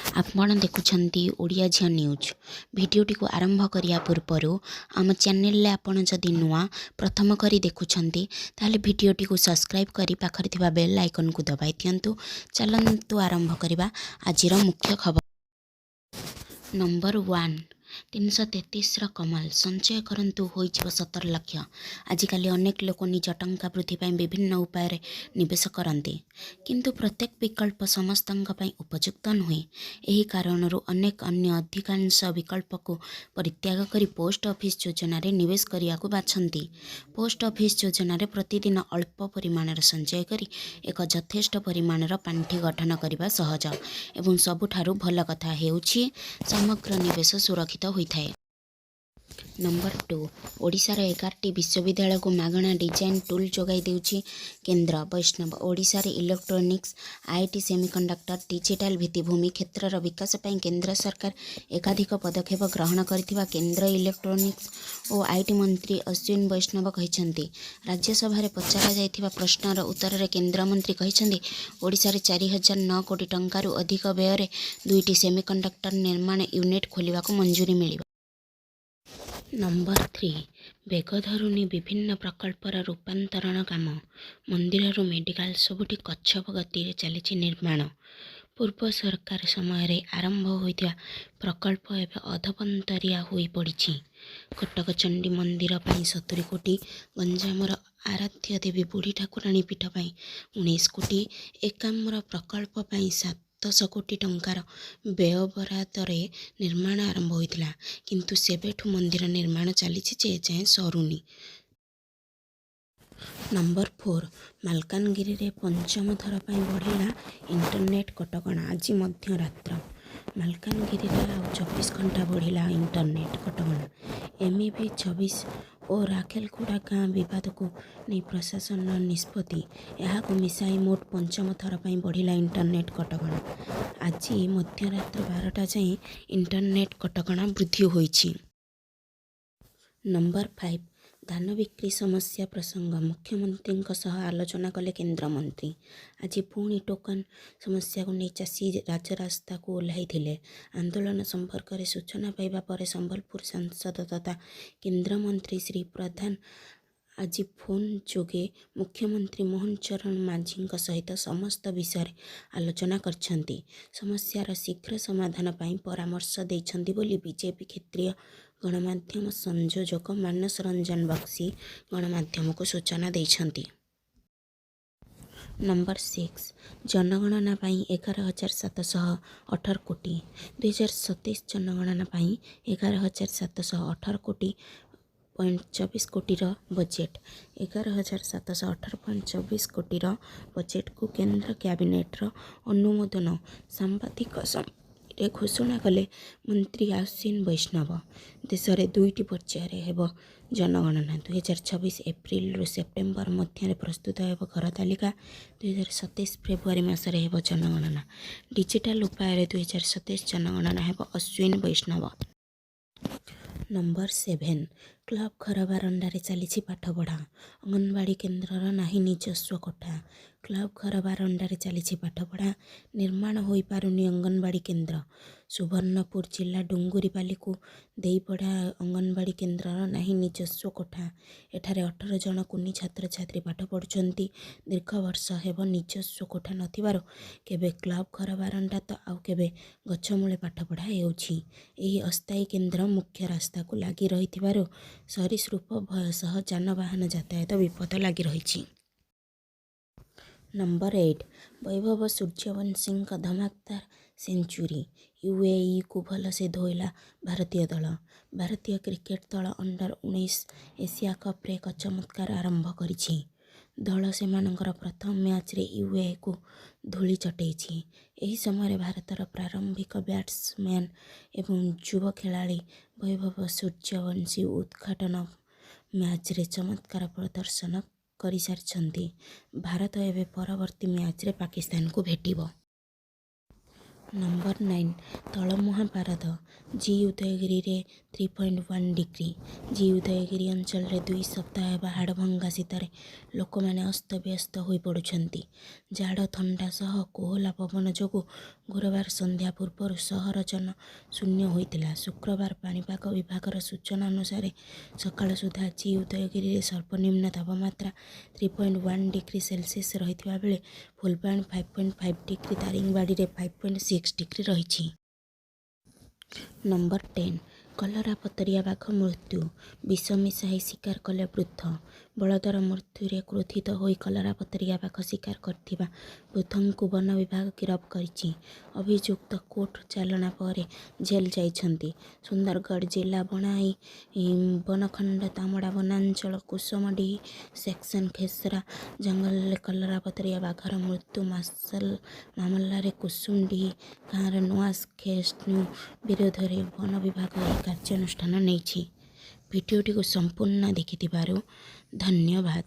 ଆପଣ ଦେଖୁଛନ୍ତି ଓଡ଼ିଆ ଝିଅ ନ୍ୟୁଜ୍। ଭିଡ଼ିଓଟିକୁ ଆରମ୍ଭ କରିବା ପୂର୍ବରୁ ଆମ ଚ୍ୟାନେଲରେ ଆପଣ ଯଦି ନୂଆ ପ୍ରଥମ କରି ଦେଖୁଛନ୍ତି, ତାହେଲେ ଭିଡ଼ିଓଟିକୁ ସବସ୍କ୍ରାଇବ୍ କରି ପାଖରେ ଥିବା ବେଲ୍ ଆଇକନ୍କୁ ଦବାଇ ଦିଅନ୍ତୁ। ଚାଲନ୍ତୁ ଆରମ୍ଭ କରିବା ଆଜିର ମୁଖ୍ୟ ଖବର। ନମ୍ବର 1, 333ର କମାଲ। ସଞ୍ଚୟ କରନ୍ତୁ, ହୋଇଯିବ 17 ଲକ୍ଷ। ଆଜିକାଲି ଅନେକ ଲୋକ ନିଜ ଟଙ୍କା ବୃଦ୍ଧି ପାଇଁ ବିଭିନ୍ନ ଉପାୟରେ ନିବେଶ କରନ୍ତି। କିନ୍ତୁ ପ୍ରତ୍ୟେକ ବିକଳ୍ପ ସମସ୍ତଙ୍କ ପାଇଁ ଉପଯୁକ୍ତ ନୁହେଁ। ଏହି କାରଣରୁ ଅନେକ ଅନ୍ୟ ଅଧିକାଂଶ ବିକଳ୍ପକୁ ପରିତ୍ୟାଗ କରି ପୋଷ୍ଟ ଅଫିସ ଯୋଜନାରେ ନିବେଶ କରିବାକୁ ବାଛନ୍ତି। ପୋଷ୍ଟ ଅଫିସ ଯୋଜନାରେ ପ୍ରତିଦିନ ଅଳ୍ପ ପରିମାଣର ସଞ୍ଚୟ କରି ଏକ ଯଥେଷ୍ଟ ପରିମାଣର ପାଣ୍ଠି ଗଠନ କରିବା ସହଜ ଏବଂ ସବୁଠାରୁ ଭଲ କଥା ହେଉଛି, ସମଗ୍ର ନିବେଶ ସୁରକ୍ଷିତ ହୋଇଥାଏ। ନମ୍ବର 2, ଓଡ଼ିଶାର 11ଟି ବିଶ୍ୱବିଦ୍ୟାଳୟକୁ ମାଗଣା ଡିଜାଇନ୍ ଟୁଲ୍ ଯୋଗାଇ ଦେଉଛି କେନ୍ଦ୍ର ବୈଷ୍ଣବ। ଓଡ଼ିଶାରେ ଇଲେକ୍ଟ୍ରୋନିକ୍ସ, IT, semiconductor, digital ଭିତ୍ତିଭୂମି କ୍ଷେତ୍ରର ବିକାଶ ପାଇଁ କେନ୍ଦ୍ର ସରକାର ଏକାଧିକ ପଦକ୍ଷେପ ଗ୍ରହଣ କରିଥିବା କେନ୍ଦ୍ର ଇଲେକ୍ଟ୍ରୋନିକ୍ସ ଓ IT ମନ୍ତ୍ରୀ ଅଶ୍ୱିନୀ ବୈଷ୍ଣବ କହିଛନ୍ତି। ରାଜ୍ୟସଭାରେ ପଚରାଯାଇଥିବା ପ୍ରଶ୍ନର ଉତ୍ତରରେ କେନ୍ଦ୍ରମନ୍ତ୍ରୀ କହିଛନ୍ତି, ଓଡ଼ିଶାରେ 4009 କୋଟି ଟଙ୍କାରୁ ଅଧିକ ବ୍ୟୟରେ ଦୁଇଟି ସେମିକଣ୍ଡକ୍ଟର ନିର୍ମାଣ ୟୁନିଟ୍ ଖୋଲିବାକୁ ମଞ୍ଜୁରି ମିଳିବ। ନମ୍ବର 3, ବେଗ ଧରୁନି ବିଭିନ୍ନ ପ୍ରକଳ୍ପର ରୂପାନ୍ତରଣ କାମ। ମନ୍ଦିରରୁ ମେଡିକାଲ, ସବୁଠି କଚ୍ଛପ ଗତିରେ ଚାଲିଛି ନିର୍ମାଣ। ପୂର୍ବ ସରକାର ସମୟରେ ଆରମ୍ଭ ହୋଇଥିବା ପ୍ରକଳ୍ପ ଏବେ ଅଧପନ୍ତରିଆ ହୋଇପଡ଼ିଛି। କଟକ ଚଣ୍ଡୀ ମନ୍ଦିର ପାଇଁ 70 କୋଟି, ଗଞ୍ଜାମର ଆରାଧ୍ୟ ଦେବୀ ବୁଢ଼ୀ ଠାକୁରାଣୀ ପୀଠ ପାଇଁ 19 କୋଟି, ଏକାମ୍ର ପ୍ରକଳ୍ପ ପାଇଁ 700 କୋଟି ଟଙ୍କାର ବ୍ୟୟବରାଦରେ ନିର୍ମାଣ ଆରମ୍ଭ ହୋଇଥିଲା। କିନ୍ତୁ ସେବେଠୁ ମନ୍ଦିର ନିର୍ମାଣ ଚାଲିଛି ଯେ, ଏଯାଏଁ ସରୁନି। ନମ୍ବର 4, ମାଲକାନଗିରିରେ ପଞ୍ଚମ ଥର ପାଇଁ ବଢ଼ିଲା ଇଣ୍ଟରନେଟ୍ କଟକଣା। ଆଜି ମଧ୍ୟରାତ୍ର। ମାଲକାନଗିରିରେ ଆଉ 24 ଘଣ୍ଟା ବଢ଼ିଲା ଇଣ୍ଟରନେଟ୍ କଟକଣା। ଏମ୍ଇବି 26 ଓ ରାଖେଲଗୁଡ଼ା ଗାଁ ବିବାଦକୁ ନେଇ ପ୍ରଶାସନର ନିଷ୍ପତ୍ତି। ଏହାକୁ ମିଶାଇ ମୋଟ ପଞ୍ଚମ ଥର ପାଇଁ ବଢ଼ିଲା ଇଣ୍ଟରନେଟ୍ କଟକଣା। ଆଜି ମଧ୍ୟରାତ୍ର 12ଟା ଯାଏଁ ଇଣ୍ଟରନେଟ୍ କଟକଣା ବୃଦ୍ଧି ହୋଇଛି। ନମ୍ବର 5, ଧାନ ବିକ୍ରି ସମସ୍ୟା ପ୍ରସଙ୍ଗ ମୁଖ୍ୟମନ୍ତ୍ରୀଙ୍କ ସହ ଆଲୋଚନା କଲେ କେନ୍ଦ୍ରମନ୍ତ୍ରୀ। ଆଜି ପୁଣି ଟୋକନ ସମସ୍ୟାକୁ ନେଇ ଚାଷୀ ରାଜରାସ୍ତାକୁ ଓହ୍ଲାଇଥିଲେ। ଆନ୍ଦୋଳନ ସମ୍ପର୍କରେ ସୂଚନା ପାଇବା ପରେ ସମ୍ବଲପୁର ସାଂସଦ ତଥା କେନ୍ଦ୍ରମନ୍ତ୍ରୀ ଶ୍ରୀ ପ୍ରଧାନ ଆଜି ଫୋନ୍ ଯୋଗେ ମୁଖ୍ୟମନ୍ତ୍ରୀ ମୋହନ ଚରଣ ମାଝୀଙ୍କ ସହିତ ସମସ୍ତ ବିଷୟରେ ଆଲୋଚନା କରିଛନ୍ତି। ସମସ୍ୟାର ଶୀଘ୍ର ସମାଧାନ ପାଇଁ ପରାମର୍ଶ ଦେଇଛନ୍ତି ବୋଲି ବିଜେପି କ୍ଷେତ୍ରୀୟ ଗଣମାଧ୍ୟମ ସଂଯୋଜକ ମାନସ ରଞ୍ଜନ ବକ୍ସି ଗଣମାଧ୍ୟମକୁ ସୂଚନା ଦେଇଛନ୍ତି। ନମ୍ବର 6, ଜନଗଣନା ପାଇଁ 11,718 କୋଟି। 2027 ଜନଗଣନା ପାଇଁ 11,718 କୋଟି ପଏଣ୍ଟ 24 କୋଟିର ବଜେଟ୍। 11,718.24 କୋଟିର ବଜେଟ୍କୁ କେନ୍ଦ୍ର କ୍ୟାବିନେଟ୍ର ଅନୁମୋଦନ। ସାମ୍ବାଦିକ ସମ୍ମିଳନୀରେ ଘୋଷଣା କଲେ ମନ୍ତ୍ରୀ ଅଶ୍ୱିନୀ ବୈଷ୍ଣବ। ଦେଶରେ ଦୁଇଟି ପର୍ଯ୍ୟାୟରେ ହେବ ଜନଗଣନା। 2026 ଏପ୍ରିଲରୁ ସେପ୍ଟେମ୍ବର ମଧ୍ୟରେ ପ୍ରସ୍ତୁତ ହେବ ଘର ତାଲିକା। 2027 ଫେବୃଆରୀ ମାସରେ ହେବ ଜନଗଣନା। ଡିଜିଟାଲ ଉପାୟରେ 2027 ଜନଗଣନା ହେବ: ଅଶ୍ୱିନୀ ବୈଷ୍ଣବ। ନମ୍ବର 7, କ୍ଲବ ଘର ବାରଣ୍ଡାରେ ଚାଲିଛି ପାଠପଢ଼ା। ଅଙ୍ଗନବାଡ଼ି କେନ୍ଦ୍ରର ନାହିଁ ନିଜସ୍ୱ କୋଠା। କ୍ଲବ ଘର ବାରଣ୍ଡାରେ ଚାଲିଛି ପାଠପଢ଼ା। ନିର୍ମାଣ ହୋଇପାରୁନି ଅଙ୍ଗନବାଡ଼ି କେନ୍ଦ୍ର। ସୁବର୍ଣ୍ଣପୁର ଜିଲ୍ଲା ଡୁଙ୍ଗୁରିପାଲିକୁ ଦେଇପଡ଼ା ଅଙ୍ଗନବାଡ଼ି କେନ୍ଦ୍ରର ନାହିଁ ନିଜସ୍ୱ କୋଠା। ଏଠାରେ 18 ଜଣ କୁନି ଛାତ୍ରଛାତ୍ରୀ ପାଠ ପଢ଼ୁଛନ୍ତି। ଦୀର୍ଘ ବର୍ଷ ହେବ ନିଜସ୍ୱ କୋଠା ନଥିବାରୁ କେବେ କ୍ଲବ ଘର ବାରଣ୍ଡା ତ ଆଉ କେବେ ଗଛମୂଳେ ପାଠପଢ଼ା ହେଉଛି। ଏହି ଅସ୍ଥାୟୀ କେନ୍ଦ୍ର ମୁଖ୍ୟ ରାସ୍ତାକୁ ଲାଗି ରହିଥିବାରୁ ସରୀସୃପ ଭୟ ସହ ଯାନବାହନ ଯାତାୟାତ ବିପଦ ଲାଗି ରହିଛି। ନମ୍ବର 8, ବୈଭବ ସୂର୍ଯ୍ୟବଂଶୀଙ୍କ ଧମାକାଦାର ସେଞ୍ଚୁରୀ। ୟୁଏଇକୁ ଭଲସେ ଧୋଇଲା ଭାରତୀୟ ଦଳ। ଭାରତୀୟ କ୍ରିକେଟ ଦଳ ଅଣ୍ଡର 19 ଏସିଆ କପରେ ଏକ ଚମତ୍କାର ଆରମ୍ଭ କରିଛି। ଦଳ ସେମାନଙ୍କର ପ୍ରଥମ ମ୍ୟାଚରେ ୟୁଏଇକୁ ଧୂଳି ଚଟାଇଛି। ଏହି ସମୟରେ ଭାରତର ପ୍ରାରମ୍ଭିକ ବ୍ୟାଟ୍ସମ୍ୟାନ୍ ଏବଂ ଯୁବ ଖେଳାଳି ବୈଭବ ସୂର୍ଯ୍ୟବଂଶୀ ଉଦ୍ଘାଟନ ମ୍ୟାଚରେ ଚମତ୍କାର ପ୍ରଦର୍ଶନ କରିସାରିଛନ୍ତି। ଭାରତ ଏବେ ପରବର୍ତ୍ତୀ ମ୍ୟାଚରେ ପାକିସ୍ତାନକୁ ଭେଟିବ। ନମ୍ବର 9, ତଳମୁହାଁ ପାରଦ ଜି ଉଦୟଗିରିରେ 3.1 ଡିଗ୍ରୀ। ଜି ଉଦୟଗିରି ଅଞ୍ଚଳରେ 2 ସପ୍ତାହ ହେବ ହାଡ଼ଭଙ୍ଗା ଶୀତରେ ଲୋକମାନେ ଅସ୍ତବ୍ୟସ୍ତ ହୋଇପଡ଼ୁଛନ୍ତି। ଜାଡ଼ ଥଣ୍ଡା ସହ କୋହଲା ପବନ ଯୋଗୁଁ ଗୁରୁବାର ସନ୍ଧ୍ୟା ପୂର୍ବରୁ ସହର ଜନଶୂନ୍ୟ ହୋଇଥିଲା। ଶୁକ୍ରବାର ପାଣିପାଗ ବିଭାଗର ସୂଚନା ଅନୁସାରେ ସକାଳ ସୁଦ୍ଧା ଜି ଉଦୟଗିରିରେ ସର୍ବନିମ୍ନ ତାପମାତ୍ରା 3.1 ଡିଗ୍ରୀ ସେଲସିୟସ ରହିଥିବା ବେଳେ ଫୁଲବାଣୀ 5.5 ଡିଗ୍ରୀ, ଦାରିଙ୍ଗବାଡ଼ିରେ 5.6 ଡିଗ୍ରୀ ରହିଛି। ନମ୍ବର 10, କଲରାପତରିଆ ବାଘ ମୃତ୍ୟୁ, ବିଷ ମିଶାଇ ଶିକାର କଲେ ବୃଦ୍ଧ। ବଳଦର ମୃତ୍ୟୁରେ କ୍ରୋଧିତ ହୋଇ କଲରାପତରିଆ ବାଘ ଶିକାର କରିଥିବା ବୃଦ୍ଧଙ୍କୁ ବନ ବିଭାଗ ଗିରଫ କରିଛି। ଅଭିଯୁକ୍ତ କୋର୍ଟ ଚାଲାଣ ପରେ ଜେଲ୍ ଯାଇଛନ୍ତି। ସୁନ୍ଦରଗଡ଼ ଜିଲ୍ଲା ବଣାଇ ବନଖଣ୍ଡ ତାମଡ଼ା ବନାଞ୍ଚଳ କୁସୁମଡିହି ସେକ୍ସନ ଖେସରା ଜଙ୍ଗଲରେ କଲରାପତରିଆ ବାଘର ମୃତ୍ୟୁ ମାମଲାରେ କୁସୁମଡିହି ଗାଁର ନୂଆସ ଖେସନୁ ବିରୋଧରେ ବନ ବିଭାଗ ଏହି କାର୍ଯ୍ୟାନୁଷ୍ଠାନ ନେଇଛି। ଭିଡ଼ିଓଟିକୁ ସମ୍ପୂର୍ଣ୍ଣ ଦେଖିଥିବାରୁ ଧନ୍ୟବାଦ।